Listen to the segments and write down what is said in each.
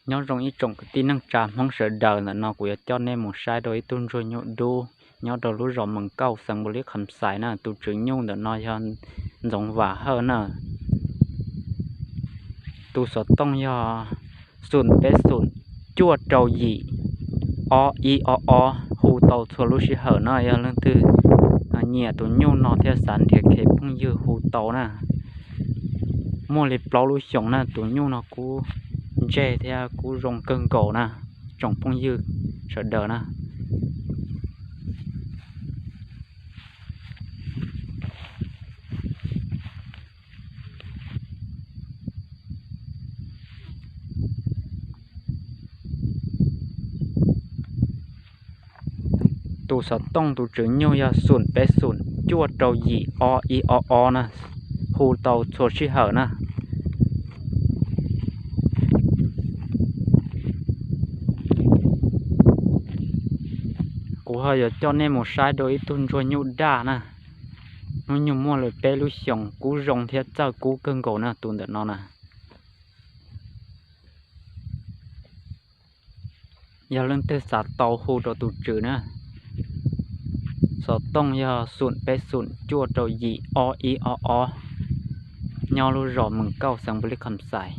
Nyob zoo ib tsoom kwv tij neej tsa Hmoob sawv daws, ntawm no kuv yuav coj nej mus saib rau ib tug ntsuag nyuj dub nyob rau lub zos Mees Kauj, xeev Npaus Lis Kham Xais na. Tus tswv nyuj ntawm no yog Ntxoov Vam Hawj na. Tus xov tooj yog xoom peb xoom cuaj rau yim ob ib ob ob, hu tau txhua lub sij hawm na. Yog leej twg nyiam tus nyuj no thiab xav nrhiav khev phooj ywg hu tau na. Muaj li plaub lub xyoos na, tus nyuj no kub ntseg thiab kub zoo kawg nkaus na, tsoom phooj ywg sawv daws na. Tus xov tooj tus tswv nyuj yog xoom peb xoom cuaj rau yim ob ib ob ob na, hu tau txhua sij hawm na. Kuv ho yuav coj nej mus saib rau ib tug ntsuag nyuj daj na. Hnub nyoog muaj li peb lub xyoos, kub zoo thiab txawj kub kawg nkaus na tus ntawm no na. Yog leej twg xav tau hu rau tus tswv na, xov tooj yog xoom peb xoom cuaj rau yim ob ib ob ob, nyob lub zos Mees Kauj, xeev Npaus Lis Kham Xais.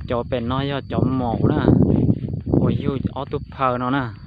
Cov pem no yog cov maum na, uas yug ob tug phaw no na.